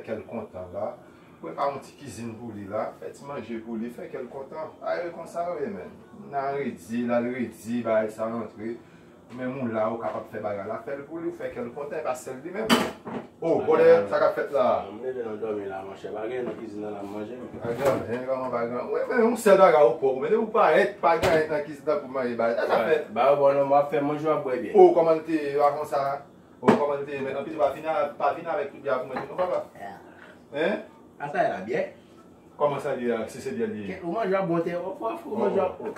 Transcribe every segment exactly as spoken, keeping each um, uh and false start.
kè l kontan la. Prepare yon ti kizin pou li la, fè ti manje pou li, fè kè l kontan. Bagay konsa yo ye, menm. Moun nan redi, l al redi, bagay sa rantre. Ou menm ou la, ou kapab fè bagay la, fè l pou li, ou fè kè l kontan, e pa sèl li menm. Oh, brother, sa k ap fèt la? M leve nan dòmi la, monchè. Pa gen nan kizin nan la, m manje. Pa gen anyen, kòman pa gen? Wi, men yon sèl bagay ou pòv, men depi ou parèt, pa gen anyen nan kizin nan pou manje, bagay. Sa k ap fèt? Ba yo bon, non, m ap fè manje, w ap bwè byè. Oh, kòman l te ye, pa konsa? Oh, kòman l te ye, men anpil pa vin a, pa vin avèk tout byè pou manje, non, papa? Hein? Asa e la byè? Kòman sa li ye a, si se byè li ye? Ou manje ap bon te, ou fò, ou manje ap bon.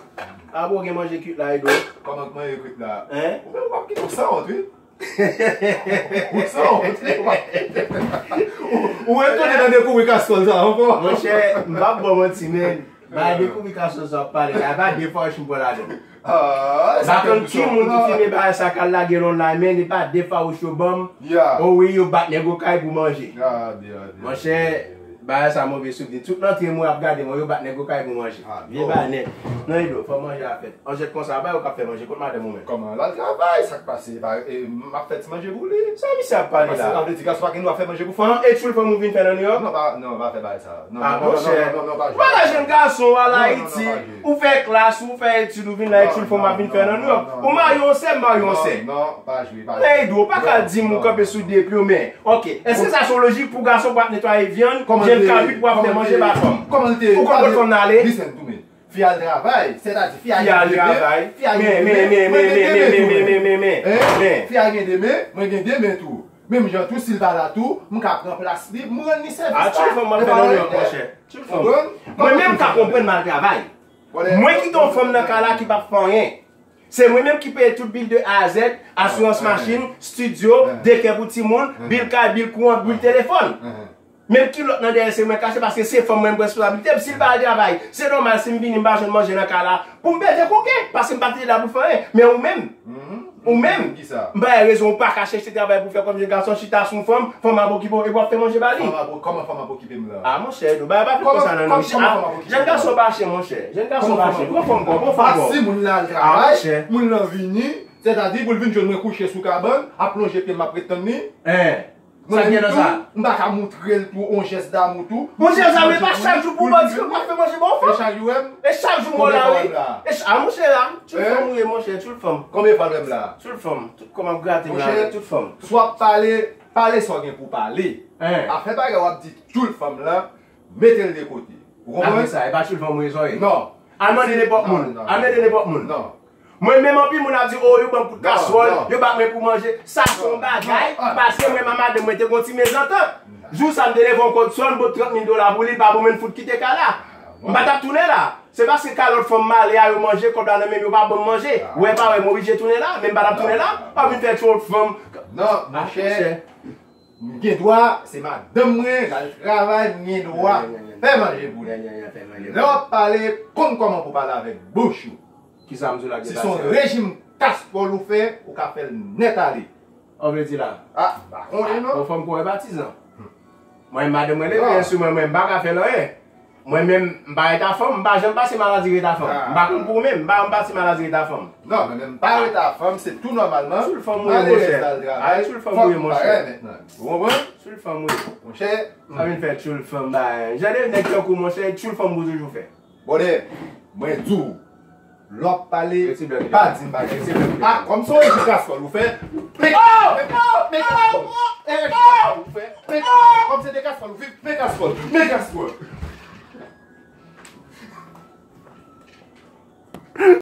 A bon, gen manje kwit la, Edo. Kòman k manje kwit la? Hein? Ou menm w ap kite w sanwont, wi. Ou sanwont, wi. Ou, ou retounen nan dekouvri kastwòl sa ankò. Monchè, m p ap ba w manti, men. Bay dekouvri kastwòl sa w ap pale la, e pa de fawouch m pran ladan. Ah, sa fè m ki moun ki filme bagay sa k al lage l online, men e pa de fawouch yo ban m. Oh wi, yo bat nèg okay pou manje. Monchè, bagay sa move souvni. Tout lantre mwen ap gade mwen, yo bat nèg okay pou manje. Vye bagay nèt. Non, Edo, fò manje a fèt. Anjèt konsa, bay yo k ap fè manje, kot madanm ou menm? Kòman? L al travay, sa k pase? Pa, e, m ap fè ti manje pou li. Sa misye ap pale la? Sa vle di gason pa gen dwa fè manje pou fanm? E tchoul fanm ou vin fè nan Nouyòk? Non, pa, non, pa fè bagay sa. Ah, monchè. Ou pa la jèn gason, w al Ayiti, ou fè klas, ou fè etid, ou vin la, e tchoul fanm ap vin fè nan Nouyòk. Ou marye yon sè, m marye yon sè. Men Edo, ou pa ka di m ou kanpe sou de pye w, men, ok, èske sa se yon lojik pou gason pou ap netwaye vyann, jèn kabrit pou ap fè manje ba fanm? Ou konn kot fanm nan ale? Fi al travay, sètadi fi a gen de men, fi a gen de men, mwen gen de men tou, men. Fi a gen de men, mwen gen de men tou. Menm jan tou, si l pa la tou, m ka pran plas li, m rann li sèvis la. Tchoul fanm ap fè nan Nouyòk, monchè. Tchoul fanm. Mwen menm, m ka konprann m al travay. Mwen kite yon fanm nan kay la ki p ap fè anyen. Se mwen menm ki peye tout bil de A a Z, asirans machin, estidyo, dekè pou timoun, bil kay, bil kouran, bil telefòn. Menm kilòt nan dèyè se mwen k achte paske se fanm mwen, m pran responsablite m. Si l pa al travay, se nòmal si m vini m pa jwenn manje nan kay la pou m pete koken, paske m pa te la pou fè anyen. Men ou menm, ou menm, m pa gen rezon ou pa ka chèche travay pou fè kòm jèn gason, chita sou yon fanm, fanm ap okipe w epi w ap fè manje ba li. Kòman fanm ap okipe m la? Ah, monchè, Edo, bagay pa fèt konsa nan nou. Jèn gason pa chen, monchè. Jèn gason pa chen. Pran fanm pa w, pran fanm pa w. Si moun nan al travay, moun nan vini, sètadi pou l vin jwenn mwen kouche sou kabann, ap lonje pye m, m ap ret tann li. Sa gen nan sa? M pa ka moutre l tou yon jès damou tou. Monchè, sa men pa chak jou pou bandi yo pa fè manje ba w fanm. E chak jou w wè m? E chak jou m wè w la, wi. E ch-, a, monchè, la, tchoul fanm ou ye, monchè, tchoul fanm. Konbyen fwa l wè m la? Tchoul fanm. Tout kò m ap grate m la, tchoul fanm. Swa pale, pale sa w gen pou w pale. Pa fè bagay w ap di tchoul fanm lan, mete l de kote. Ou konprann? Apre sa, e pa tchoul fanm ou ye, sa w ye? Non. Al mande nenpòt moun. Al mande nenpòt moun. Non. Mwen menm, anpil moun ap di, "O, yo ban m kout kaswòl, yo bat mwen pou manje." Sa se yon bagay, paske mwen menm ak madanm mwen te gon ti mezantant. Jou sa m te leve yon kòd sòl, m pot trant mil dola pou li, l pa ban mwen, m fout kite kay la. M pa t ap tounen la. Se paske kay lòt fanm m ale a, yo manje, kòb la nan men m, yo pa ban m manje. Wè pa wè, m oblije tounen la, men m pa t ap tounen la. W ap vin fè tchoul fanm. Non, monchè. M gen dwa, se madanm mwen, l al travay, m gen dwa fè manje pou li. Lè w ap pale, konn kòman pou w pale avèk bouch ou. Kisa m di w la ki pase? Si se yon rejim kastwòl ou fè, ou ka fè l nèt ale. An vle di la? Ah, m pa konnen non. Bon, fanm kwè patizan. Mwen, madanm mwen leve sou mwen, mwen, m pa ka fè l anyen. Mwen menm, m pa reta fanm, m pa janm pase maladi reta fanm. M pa konn pou ou menm, m pa janm pase maladi reta fanm. Non, mwen menm, m pa reta fanm, se tou nòmalman. Tchoul fanm ou ye, monchè. Ay, tchoul fanm ou ye, monchè. Ou konprann? Tchoul fanm ou ye. Monchè. Sa vin fè tchoul fanm, ba, jan de nèg tankou, monchè, tchoul fanm pou toujou fè. Brother, mwen di w, lè w ap pale, pa di m bagay. Ah, kòm se yon rejim kastwòl ou fè, men kastwòl ou fè, men kastwòl ou fè, men kastwòl, kòm se de kastwòl ou fè, men kastwòl, men kastwòl.